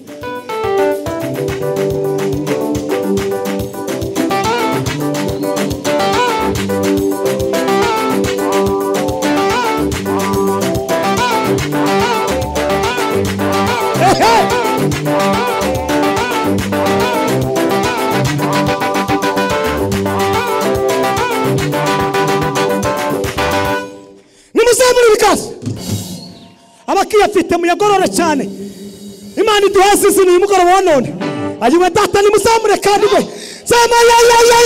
Nimuzamure ibikazi. Abakiyafite muyagorore cyane. Imana iduheze izina uyu mugoroba wa none. Ayiwe data nimuzamure kandi we. Zama ya ya ya.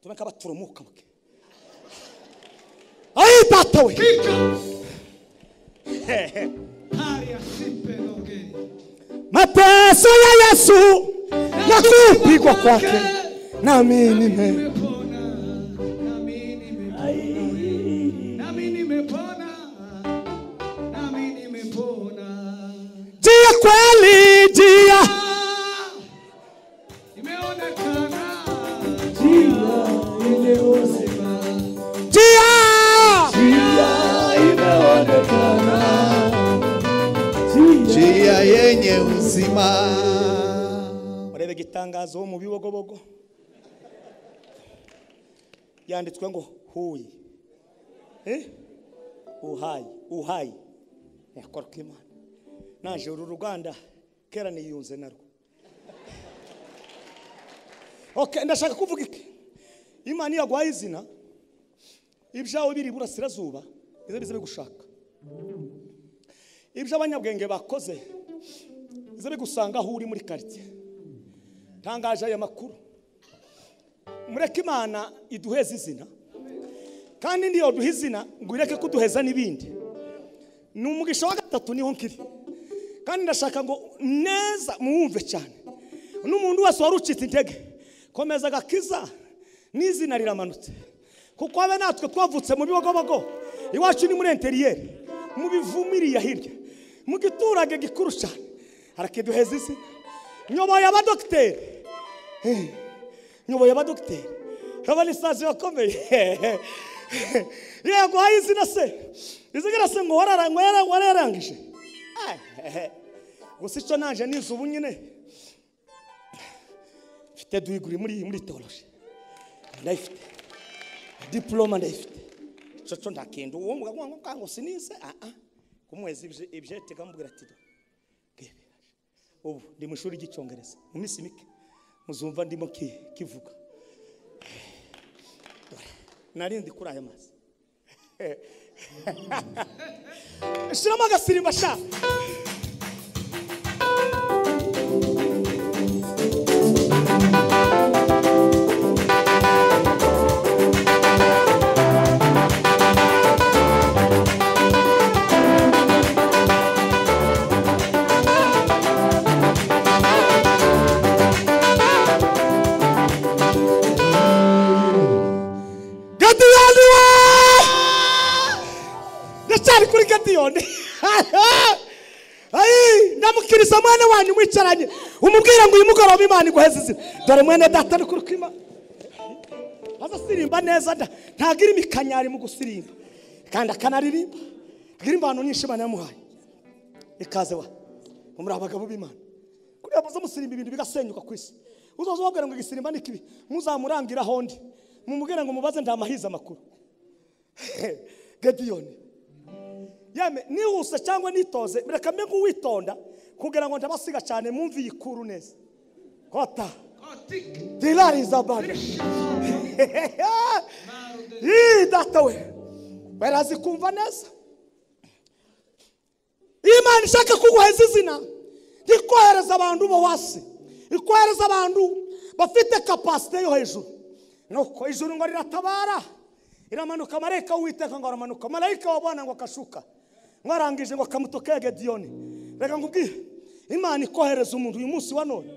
Tumeka baturamuka buke. Ayi data we. Mateso ya Yesu na kupigwa kwake nami nimepona, nami nimepona, nami nimepona. Njia kweli, njia imeonekana, njia yenye uzima, njia imeonekana, njia yenye uzima. Urebe gitangazo mu bibogobogo yanditswe ngo huyi uhayi uhayi yakora kw'Imana. Naje uru ruganda kera niyunze narwo. Okay, ndashaka kuvuga iki? Imana yaguhaye izina, ibyawe biri burasirazuba izo bize bigushaka. Ibyo abanyabwenge bakoze izo bigusanga aho uri muri quartier. Tangaje aya makuru. Mureke Imana iduheze izina, kandi ndiyo duha izina ngo ireke kuduheza n'ibindi. Ni umugisha wa gatatu niho nkiri, kandi ndashaka ngo neza muwumve cyane. N'umuntu wese warucitse intege, komeza agakiza n'izina riramanutse. Kuko abe natwe twavutse mu bibogobogo, iwacu ni muri interieur, mu bivumiriya hirya, mu giturage gikuru cyane. Arakiduheza izina. Nyoboye abadokiteri, nyoboye abadokiteri, urabona isazi bakomeye. Yego haye izina se, izina se ngo wararangije. Gusa icyo nanje nize ubu nyine, mfite degree muri theology, ndayifite, diploma ndayifite. Icyo cyo ndakenda uwo mugabo ngo ngo sinize kumwezi ibyete kamubwira ati ubu ndi mu ishuri ry'icyongereza, mu minsi mike muzumva ndimo kivuga. Narindi kuri aya mazi. Shiramo agasirimba sha. Ndacyari kuri Gideyoni. Ayi ndamukiriza mwana wanyu mwicaranye umubwira ngo uyu mugoroba Imana iguheze izina. Dore mwene data ni kuri kwima. Aza sirimba neza da ntagira imikanyari mu gusirimba kandi akanaririmba agira impano nyinshi Imana yamuhaye. Ikaze wa muri abagabo b'Imana kuri abaza musirimba ibintu bigasenyuka kwisi. Uzoza ubabwira ngo igisirimba ni kibi muzamurangira hondi mumubwira ngo mubaze ndamahiza amakuru. Gideyoni yame nihuse cyangwa nitoze reka mbe nguwitonda kugira ngo ndabasiga cyane mumvi yikuru neza. Kota tilariza bana. Ii data we barazi kumva neza. Imana ishaka kuguheza izina ikohereza abantu bo hasi, ikohereza abantu bafite capacity yo hejuru. Nuko ijuru ngo riratabara iramanuka, marayika w'Uwiteka ngo aramanuka, marayika wa Bwana ngo akashuka mwarangije ngo akamutokea Gideyoni. Reka ngubwire Imana ikohereza umuntu uyu munsi wa none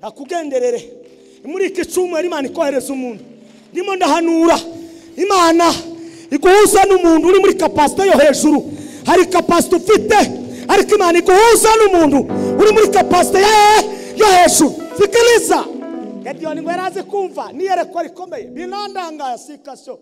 akugenderere muri iki cyumweru. Imana ikohereza umuntu, ndimo ndahanura Imana iguhuza n'umuntu uri muri capacity yo hejuru. Hari capacity ufite ariko Imana iguhuza n'umuntu uri muri capacity yo hejuru. Sikiliza Gideyoni ngo yaraze kumva niyerekwa rikomeye binandangaya sikasyo.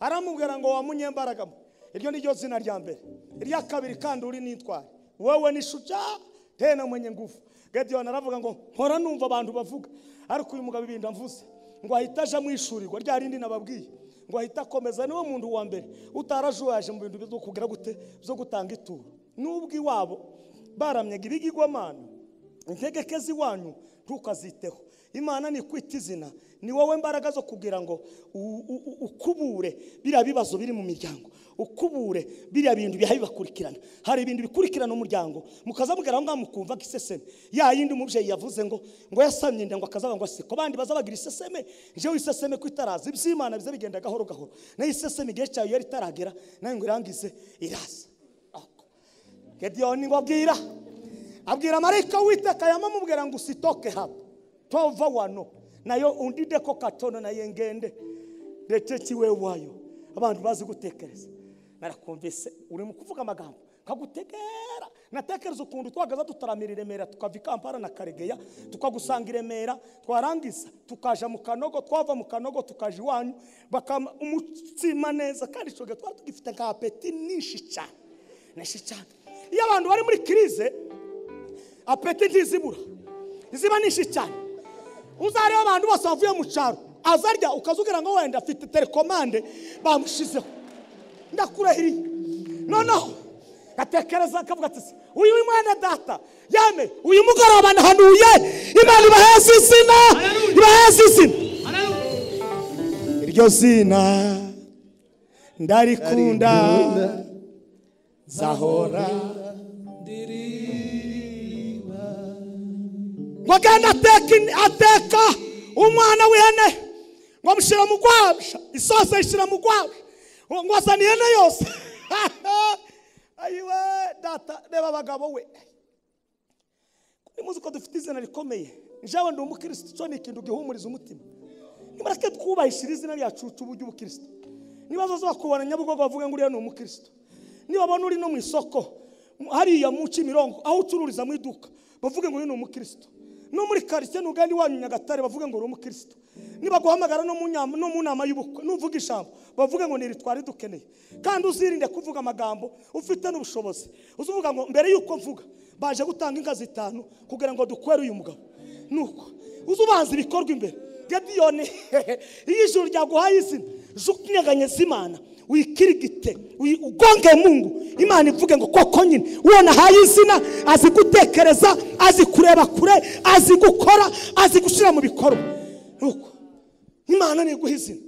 Aramubwira ngo wa munyembaraga, iryo ni ryo zina rya mbere, irya kabiri kandi uri nitware wewe ni shujaa tena mwenye nguvu. Gideyoni aravuga ngo mpora numva abantu bavuga ariko uyu mugabo ibintu amvuze ngo ahita aja mwishurirwa rya rindi nababwiye ngo ahita akomeza. Niwe muntu wa mbere utarajuwaje mu bintu byo kugira gute byo gutanga ituro. Nubwo iwabo baramyaga ibigirwamana integeke z'iwanyu ntukaziteho. Imana ni kwita izina, ni wowe mbaraga zo kugira ngo ukubure biriya bibazo biri mu miryango, ukubure biriya bintu bihaye bibakurikirana. Hari ibintu bikurikirana umuryango mukazamugera aho ngaho mukumva iseseme ya yindi umubyeyi yavuze ngo yasamye inda ngo akazaba ngo aseko bandi bazabagira iseseme. Jewe iseseme ko itaraza iby'Imana biza bigenda gahoro gahoro, nayo iseseme igihe cyayo yari itaragera nayo ngo irangize iraza. Gideyoni ngo abwira marayika w'Uwiteka yamamubwira ngo usitoke hapa tova wano nayo undide ko katono naye ngende ndetse kiwe wayo. Abantu bazi gutekereza narakumvise uri mu kuvuga amagambo kagutegera. Natekereza ukuntu twagaza tutaramira Remera tukava i Kampala na Karegeya tukagusanga i Remera, twarangiza tukaja mu Kanogo, twava mu Kanogo tukaja iwanyu bakama umutsima neza. Kandi ico gihe twari tugifite nka apeti nyinshi cyane nyinshi cyane. Iyo abantu bari muri crise apeti ntizibura, ziba nyinshi cyane. Uzareba abantu bose bavuye mu cyaro azarya ukazugira ngo wenda afite telekomande bamushizeho. Ndakurahiriye. Noneho gatekereza akavuga ati uyu mwana data yame uyu mugoroba nahanuye Imana ibaheze izina, ibaheze izina. Iryo zina ndarikunda zahora ndiriba. Ngo agenda ateka umwana w'ihene ngo amushyira mu gwabya, isosi ayishyira mu gwabya ngo azana ihene yose. Ayiwe data reba abagabo we, muzi ko dufite izina rikomeye. Njyewe ndi umukristo, cyo ni ikintu gihumuriza umutima. Nimureke twubahishira izina ryacu ry'ubukristo. Niba bazoza bakubona Nyabugogo bavuga ngo uriya ni umukristo, niba babona uri no mu isoko hariya mu Kimironko aho ucururiza mu iduka bavuge ngo uyu ni umukristo, no muri quartier n'ugandi wanyu Nyagatare bavuge ngo uri umukristo, niba guhamagara no mu nama y'ubukwe nuvuga ijambo bavuge ngo niri twari dukeneye. Kandi uzirinde kuvuga amagambo ufite n'ubushobozi. Uzuvuga ngo mbere yuko mvuga baje gutanga inka zitanu kugira ngo dukwere uyu mugabo. Nuko uzubanza ibikorwa imbere. Gideyoni iyo ijuru ryaguhaye izina jukunyeganyeza Imana wikirigite ugonge Mungu, Imana ivuge ngo koko nyine uwo nahaye izina azi gutekereza, azi kureba kure, azi gukora, azi gushyira mu bikorwa. Nuko Imana niguha izina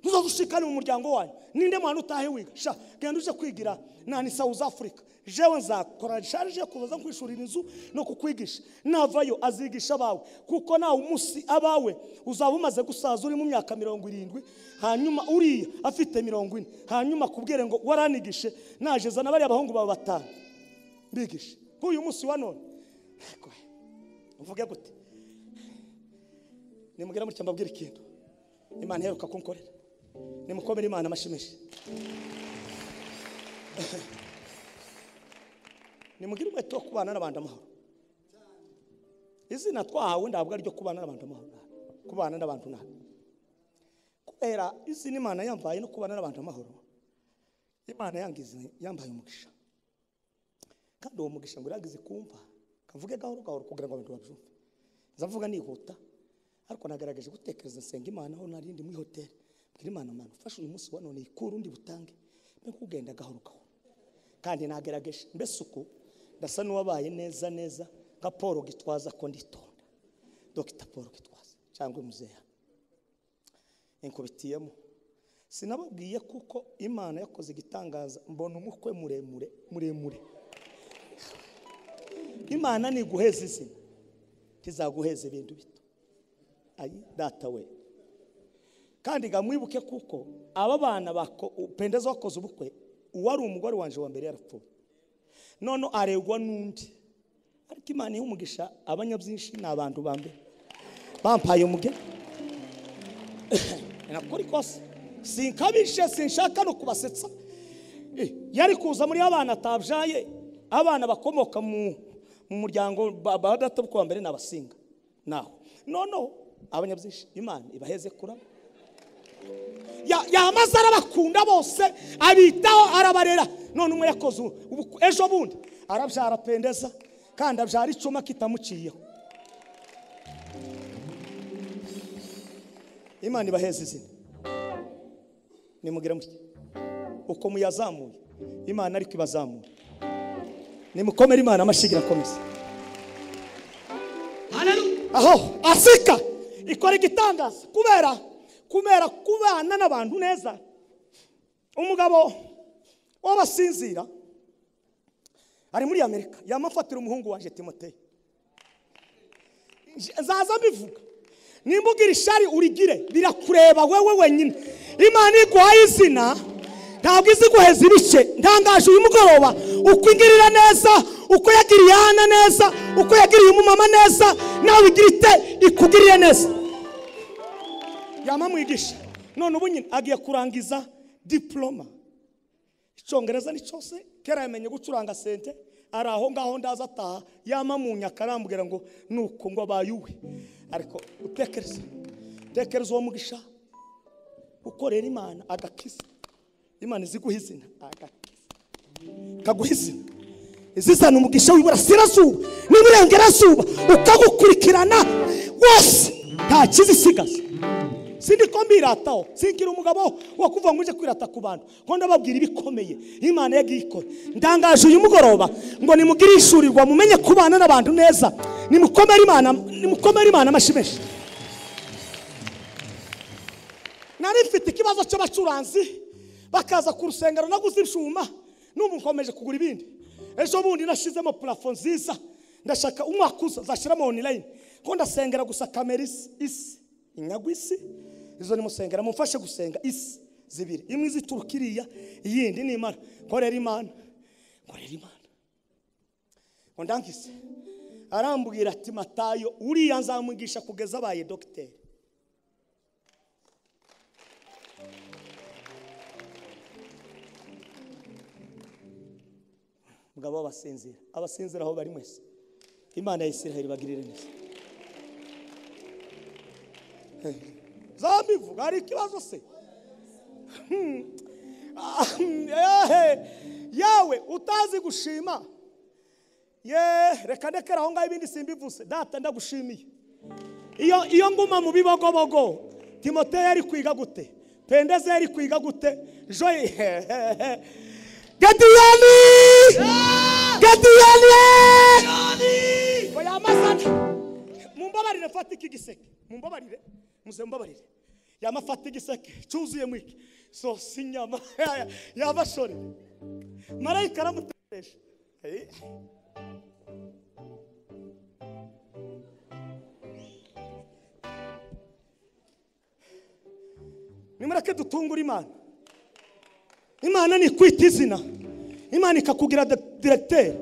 ntuzazushikane mu muryango wanyu. Ninde mwana utahe wiga sha genda uje kwigira nani South Africa, jewe nzakora charge kuza kwishurira inzu no kukwigisha, navayo azigisha abawe, kuko nawe umunsi abawe uzaba umaze gusaza uri mu myaka 70, hanyuma uriya afite 40, hanyuma kubwire ngo waranigishe naje zana bari abahungu bawe batanu mbigishe uyu munsi wa none. Mvuge gute? Nimubwira mutya mbabwira ikintu Imana iheruka kunkorera. Nimukomere Imana amashimishe. Nimugire umwete wo kubana n'abantu amahoro. Izina twahawe ntabwo ari ryo kubana n'abantu amahoro, kubana n'abantu nabi. Kubera izina Imana yambaye no kubana n'abantu amahoro, Imana yangize yambaye umugisha. Kandi uwo mugisha ngo uragize kumva, kavuge gahoro gahoro kugira ngo abantu babyumve. Nzavuga nihuta, ariko nagerageje gutekereza nsenga Imana aho narindi muri hoteli. Mbwira Imana, Mana ufashe uyu munsi wa none ikuru ndi butange, mbe kugenda gahoro gahoro. Kandi nagerageje mbese uko ndasa n'uwabaye neza neza nka Paul Gitwaza ko nditonda. Dr Paul Gitwaza cyangwa muzeya inkubitiyemo. Sinababwiye kuko Imana yakoze igitangaza, mbona umukwe muremure muremure. Imana ni guheza izina, tizaguheza ibintu bito. Ayi data we. Kandi gamwibuke kuko aba bana bako Pendeza wakoze ubukwe, uwari umugore wanje wa mbere yarapfuye, none aregwa n'undi. Ariko Imana iha umugisha abanyabyinshi ni abantu ba mbere bampaye umugeni. Nakuri kose sinkabishe, sinshaka no kubasetsa. Yari kuza muri abana atabyaye, abana bakomoka mu muryango ba data bwo mbere nabasinga naho. Nono abanyabyinshi Imana ibaheze kurama. Yamaze arabakunda bose, abitaho, arabarera. None umwe yakoze ejo bundi arabyara Pendeza, kandi abyara icuma kitamuciyeho. Imana ibaheze izina. Nimugira muti uko muyazamuye, Imana ariko ibazamuye. Nimukomere Imana amashigira akomeza. Haleluya. Aho Afurika ikora igitangaza kubera kubana n'abantu neza. Umugabo w'abasinzira ari muri Amerika yamafatira umuhungu wanje Timoteyo. Nzaza mbivuga, nimbugira ishari urigire, birakureba wewe wenyine. Imana iguhaye izina ntabwo izi guheza ibice. Ntangaje uyu mugoroba uko ingirira neza, uko yagiriye Hana neza, uko yagiriye umumama neza, nawe igira ite ikugiriye neza. Yamamwigisha none ubu nyine agiye kurangiza diploma. Icyongereza ni cyose, kera yamenye gucuranga sente, ari aho ngaho ndaza ataha yamamunya akarambwira ngo nuko ngo abayuwe. Ariko utekereza, tekereza uwo mugisha ukorera Imana agakiza. Imana iziguha izina agakiza, kaguha izina izizana umugisha w'iburasirazuba n'iburengerazuba, ukagukurikirana wose nta kizisigaza. Sindi ko mbirataho, sinkira umugabo wo kuva ngo uje kwirata ku bantu, ko ndababwira ibikomeye Imana yagiye ikora. Ndangaje uyu mugoroba ngo nimugire ishurirwa, mumenye kubana n'abantu neza. Nimukomere Imana, nimukomere Imana amashimeshi. Nari mfite ikibazo cy'abacuranzi bakaza ku rusengero naguze ibishuma, n'ubu nkomeje kugura ibindi. Ejo bundi nashizemo plafond nziza, ndashaka umwaka uza nzashyiramo online, ko ndasengera gusa kamera isi inyagwa isi izo nimusengera, mumfashe gusenga isi zibiri, imwe izituruka iriya, iyindi ni Imana. Korera Imana, korera Imana. Ngo ndangize arambwira ati Matayo uriya nzamwigisha kugeza abaye dogiteri. Mugabo abasinzira, abasinzira aho bari mwese, Imana ya Isiraheli bagirire neza. Zambivuga ari ikibazo se? Yawe utazi gushima, ye reka ndekera aho ngaho ibindi simbivuze. Data ndagushimiye. Iyo nguma mu bibogobogo, Timoteyo yari kwiga gute? Pendeza yari kwiga gute? Joy Gadiyani Gadiyani Oya mumbabarire fata iki giseke, mumbabarire muze mumbabarire. Yamafata igiseke cyuzuye mwiki so sinyama yabashore. Marayika aramuteresha. Nimureke dutungure Imana. Imana ni kwita izina, Imana ikakugira directeur,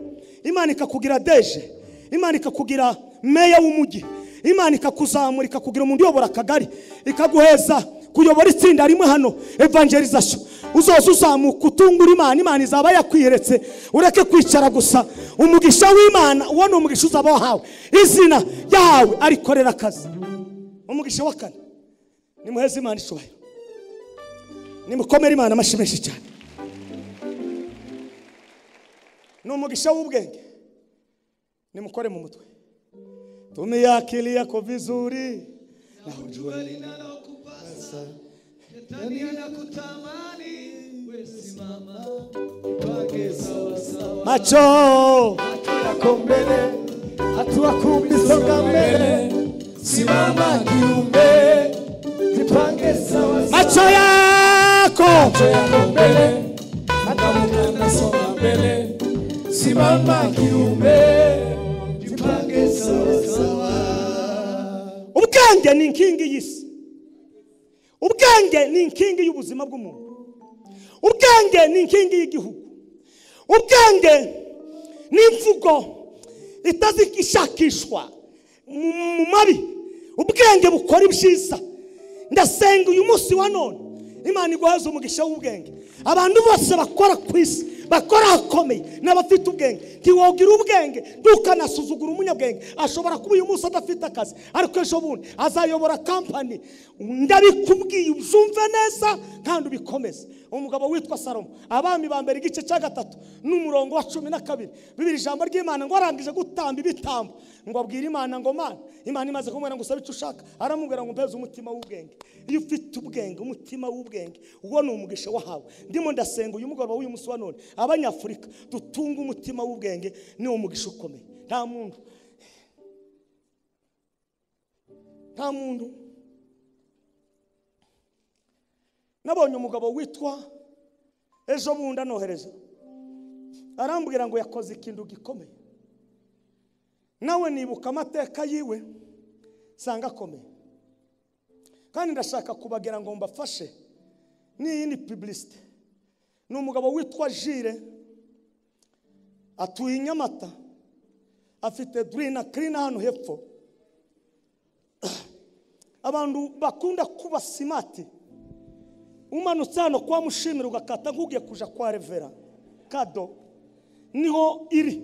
Imana ikakugira DG, Imana ikakugira meya w'umujyi, Imana ikakuzamura ikakugira umuntu uyobora akagari, ikaguheza kuyobora itsinda rimwe hano evangelization. Uzoza uzamuka utungura Imana, Imana izaba yakwiyeretse. Ureke kwicara gusa. Umugisha w'Imana uwo ni umugisha uzaba wahawe, izina yahawe arikorera akazi. Umugisha wa kane, nimuheze Imana icyubahiro, nimukomere Imana amashyi menshi cyane. Ni umugisha w'ubwenge, nimukore mu mutwe. Tumia akili yako vizuri na ujue linalokupasa. Shetani anakutamani, wewe simama upange sawa sawa. Macho yako mbele, hatua 10 songa mbele. Simama kiumbe, jipange sawa sawa. Macho yako mbele, hata mkanda songa mbele. Simama kiumbe, jipange sawa sawa. Ubwenge ni inkingi y'isi. Ubwenge ni inkingi y'ubuzima bw'umuntu. Ubwenge ni inkingi y'igihugu. Ubwenge ni imvugo itazishakishwa mu mabi. Ubwenge bukora ibyiza. Ndasenga uyu munsi wa none Imana iguhaze umugisha w'ubwenge. Abantu bose bakora ku isi, bakora akomeye n'abafite ubwenge. Ntiwogira ubwenge ntukanasuzugura umunyabwenge. Ashobora kuba uyu munsi adafite akazi, ariko ejo bundi azayobora company. Ndabikubwiye uzumve neza kandi ubikomeze. Umugabo witwa Salomo, Abami ba mbere igice cya 3 n'umurongo wa 12, Bibiri ijambo ry'Imana ngo arangije gutamba ibitambo, ngo abwira Imana ngo Mana, Imana imaze kumubwira ngo usabe icyo ushaka, aramubwira ngo mpeze umutima w'ubwenge. Iyo ufite ubwenge, umutima w'ubwenge, uwo ni umugisha wahawe. Ndimo ndasenga uyu mugoroba w'uyu munsi wa none, Abanyafurika dutunga umutima w'ubwenge, ni umugisha ukomeye. Nta muntu. Nabonye umugabo witwa ejo bundi anohereza, arambwira ngo yakoze ikintu gikomeye. Nawe nibuka amateka yiwe sanga akomeye, kandi ndashaka kubagira ngo mbafashe n'iyindi publicité. Ni umugabo witwa Jire, atuye i Nyamata, afite Drina Krina hano hepfo. Abantu bakunda kuba simati. Umanutse hano kwa Mushimira ugakata nk'ugiye kuja kwa Revera Kado, niho iri,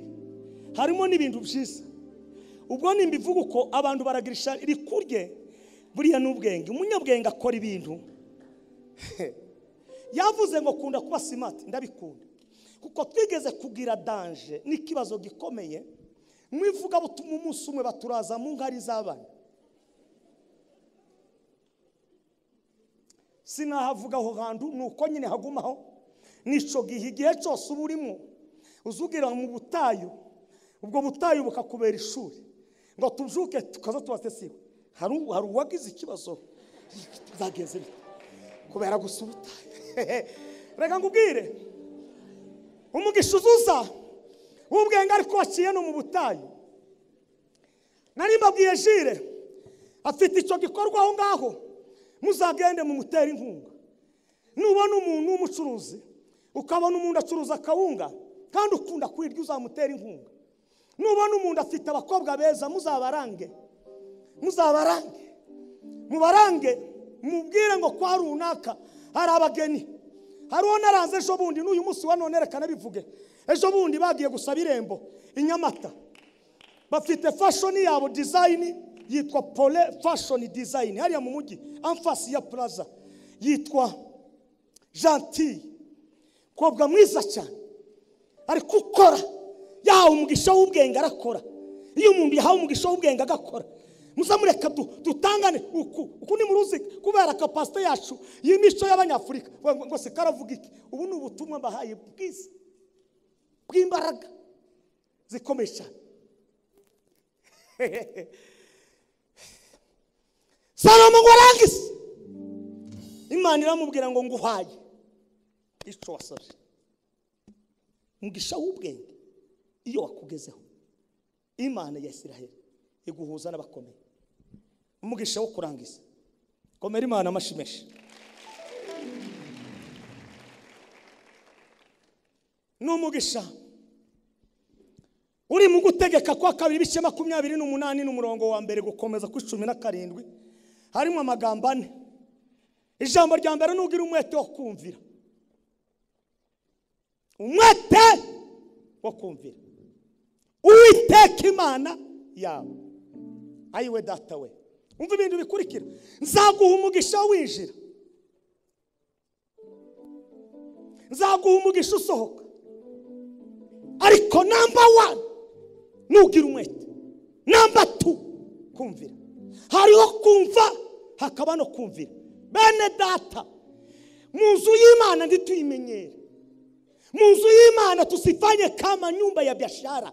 harimo n'ibintu byiza. Ubwo nimbivuga uko abantu baragirisha iri kurye, buriya n'ubwenge. Umunyabwenge akora ibintu. Yavuze ngo kunda kuba simati, ndabikunda kuko twigeze kugira danger n'ikibazo gikomeye. Mwivuga butuma umunsi umwe baturaza mu nkari z'abana. Sinahavuga aho hantu, nuko nyine hagumaho. Nico gihe igihe cyose uba urimo uzugira mu butayu, ubwo butayu bukakubera ishuri. Ngo tubyuke tukaza tubatesiwe, hari uwagize ikibazo zageze bite kubera gusa ubutayu. Reka ngubwire, umugisha uzuza w'ubwenge ariko waciye no mu butayu. Nari mbabwiye Jire afite icyo gikorwa aho ngaho, muzagende mumutere inkunga. Nubona umuntu w'umucuruzi, ukabona umuntu acuruza akawunga kandi ukunda kwirya, uzamutera inkunga. Nubona umuntu afite abakobwa beza, muzabarange, mubarange, mubwire ngo kwa runaka hari abageni. Hari uwo naranze ejo bundi, n'uyu munsi wa none reka nabivuge. Ejo bundi bagiye gusaba irembo i Nyamata, bafite fashion yabo design yitwa Pole Fashion Design, hariya mu mujyi amfasi ya Plaza, yitwa Gentil. Kobwa mwiza cyane, ariko ukora yahawe umugisha w'ubwenge arakora. Iyo umuntu yahawe umugisha w'ubwenge agakora, muzamureka dutangane uku ni muruzi kubera capacité yacu y'imico y'Abanyafurika. Ngo se karavuga iki? Ubu ni ubutumwa mbahaye bwiza bw'imbaraga zikomeye cyane. Salomo ngo arangize, Imana iramubwira ngo nguhaye icyo wasabye. Umugisha w'ubwenge iyo wakugezeho, Imana ya Isiraheli iguhuza n'abakomeye. Umugisha wo kurangiza, komera Imana amashyi menshi. Ni umugisha uri mu gutegeka kwa kabiri ibice 28 n'umurongo wa mbere gukomeza ku 17, harimo amagambo ane. Ijambo rya mbere nugira umwete wo kumvira. Umwete wo kumvira Uwiteka Imana yawe. Ayiwe data we, umva ibintu bikurikira. Nzaguha umugisha winjira, nzaguha umugisha usohoka, ariko namba 1 nugira umwete, namba 2 kumvira. Hariho kumva hakaba no kumvira. Bene data, mu nzu y'Imana ntituyimenyere. Mu nzu y'Imana tusifanye kama nyumba ya biashara,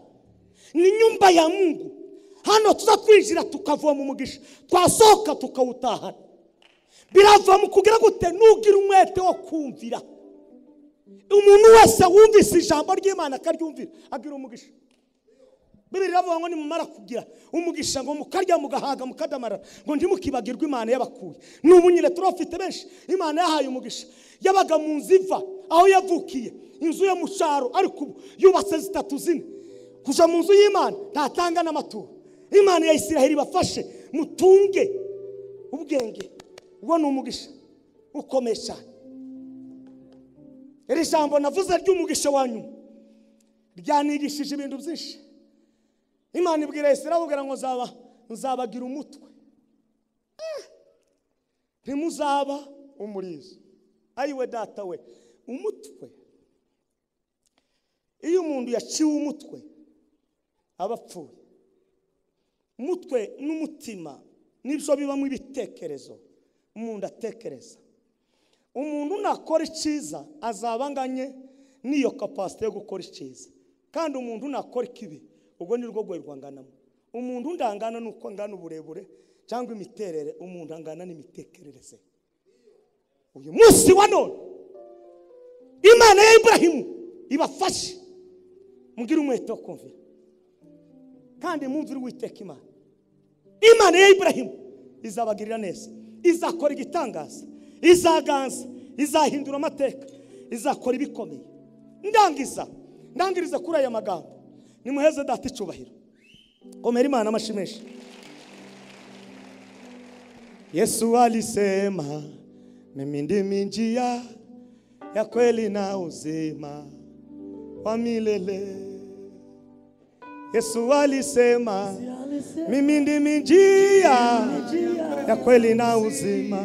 ni nyumba ya Mungu. Hano tuzatwinjira tukavoma umugisha, twasohoka tukawutahana. Birava mu kugira gute? Nugira umwete wo kumvira. Umuntu wese wumvise ijambo ry'Imana akaryumvira agira umugisha. Bibiri iravuga ngo nimumara kugira umugisha ngo mukarya mugahaga mukadamara, ngo ntimukibagirwe Imana yabakuye. N'ubu nyine turafite benshi Imana yahaye umugisha, yabaga mu nzu iva aho yavukiye, inzu yo mu cyaro, ariko ubu yubatse zitatu zine. Kuja mu nzu y'Imana ntatanga n'amaturo. Imana ya Isiraheli bafashe mutunge ubwenge. Ubwo ni umugisha ukomeye cyane. Iri jambo navuze ry'umugisha wa nyuma ryanigishije ibintu byinshi. Imana ibwira Isiraheli ngo nzabagira umutwe, ntimuzaba umurizo. Ayiwe data we, umutwe. Iyo umuntu yaciwe umutwe aba apfuye. Umutwe n'umutima nibyo bibamo ibitekerezo umuntu atekereza. Umuntu nakora icyiza azaba anganye n'iyo kapasite yo gukora icyiza, kandi umuntu nakora ikibi ubwo ni rwo rwego anganamo. Umuntu ndangana nuko angana uburebure cyangwa imiterere, umuntu angana n'imitekerereze. Uyu munsi wa none Imana ya Ibrahimu ibafashe mugire umwete wo kumvira, kandi mwumvire Uwiteka Imana. Imana ya Ibrahimu izabagirira neza, izakora igitangaza, izaganza, izahindura amateka, izakora ibikomeye. Ndangiriza kuri aya magambo. Nimuheze data icyubahiro. Komera Imana amashimisha. Yesu alisema mimi ndimi njia ya kweli na uzima wa milele. Yesu alisema mimi ndimi njia ya kweli na uzima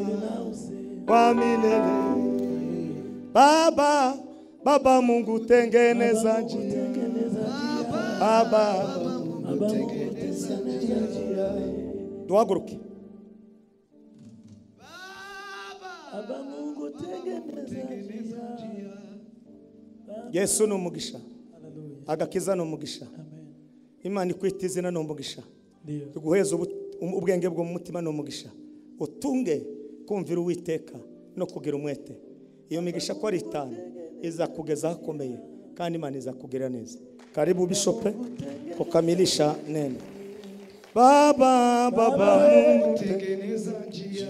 wa milele. Baba, Baba Mungu tengeneza njia. Baba, Mungu tengeneza njia. Duhaguruke. Baba Mungu tengeneza njia. Yesu ni umugisha. Agakiza ni umugisha. Imana ikwita izina ni umugisha. Iguheza ubwenge bwo mu mutima ni umugisha. Utunge kumvira Uwiteka no kugira umwete. Iyo migisha ko ari itanu izakugeza ahakomeye, kandi Imana izakugira neza. Karibu Bishope kukamilisha neno. Baba, Baba Mungu tengeneza njia.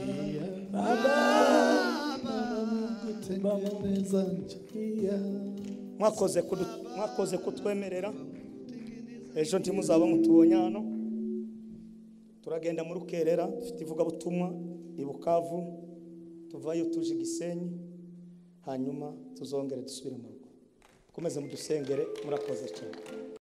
Baba, Mungu tengeneza njia. Mwakoze kutwemerera. Ejo ntimuzaba mutubonye hano. Turagenda mu Rukerera, dufite ivugabutumwa i Bukavu, tuvayo tuje Gisenyi, hanyuma tuzongere dusubire mu rugo. Komeze mudusengere, murakoze cyane.